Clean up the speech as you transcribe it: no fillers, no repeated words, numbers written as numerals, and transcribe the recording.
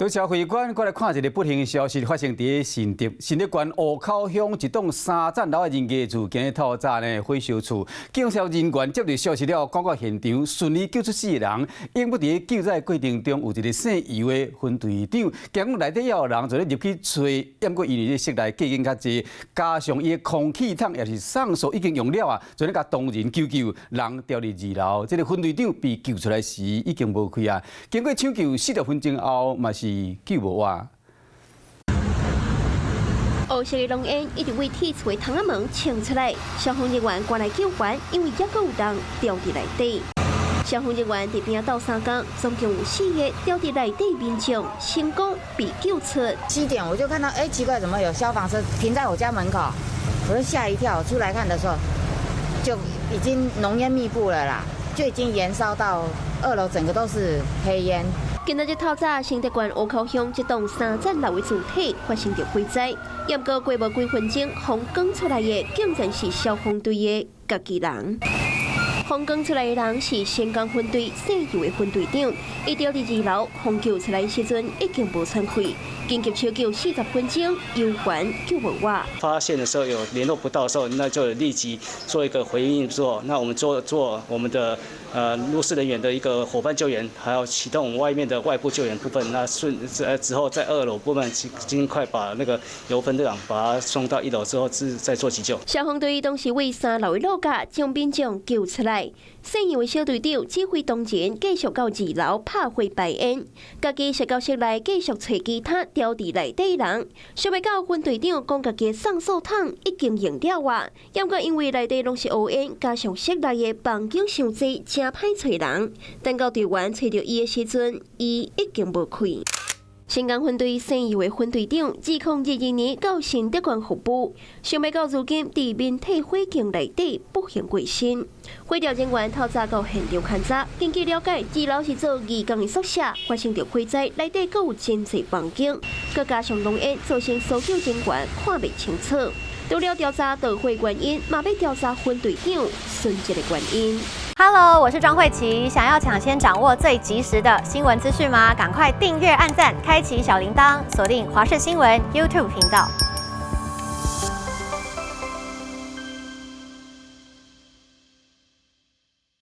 拄社會觀，過來看一个不幸的消息發生佇新竹，新竹縣湖口鄉一棟三層樓的人家厝，今日透早呢火燒厝，警消人員接到消息了後，趕到現場，順利救出四个人。因為佇救災過程中，有一个姓游的分隊長，驚講內底猶有人就咧入去揣，毋過因為室內過間較濟，加上伊的空氣筒也是送素已經用了啊，就咧共同仁救救人牢佇二樓。這个分隊長被救出來時已經無氣啊，經過搶救40分鐘後，嘛是救無活。烏色的濃煙一直為鐵錘窗仔門衝出來，消防人員趕來救援，因為猶閣有人牢佇內底。消防人員佇邊仔鬥相共，總共有四个牢佇內底民眾成功被救出。7點我就看到，哎，奇怪，怎麼有消防車停在我家門口？我就嚇一跳，出來看的時候，就已經濃煙密布了啦，就已經延燒到二樓，整個都是黑煙。今仔日透早，新竹縣湖口鄉這棟三層樓的厝體發生著火災，毋過過無幾分鐘，予趕出來的竟然是消防隊的家己人。予趕出來的人是新港分隊姓游的分隊長，伊牢佇二樓，予救出來時陣已經無喘氣，緊急搶救40分鐘，猶懸救無活。發現的時候有聯絡不到的時候，那就立即做一個回應做，那我們做做我們的弱勢人員的一個夥伴救援，還要啟動外面的外部救援部分。那順之後在二樓部分盡快把那個游分隊長把他送到一樓之後，再做急救。消防隊當時為三樓的落架將民眾救出來。姓游的小隊長指揮同仁繼續到二樓拍火排煙，家己則到室內繼續揣其他牢佇內底人。想欲到分隊長講家己的送素桶已經用了啊，毋過因為內底攏是烏煙，加上室內的房間傷濟，誠歹揣人。等到隊員揣著伊的時陣，伊已經無氣。新港分隊姓游的分隊長，2022年到新竹縣服務，想欲到如今佇面體火警內底不幸過身。火調人員透早到現場勘查，根據了解，二樓是做義工的宿舍，發生著火災，內底閣有真濟房間，閣加上濃煙，造成搜救人員看袂清楚。除了調查導火原因，嘛欲調查分隊長殉職的原因。 Hello，我是莊慧琪。想要搶先掌握最及時的新聞資訊嗎？趕快訂閱、按讚、開啟小鈴鐺，鎖定華視新聞 YouTube 頻道。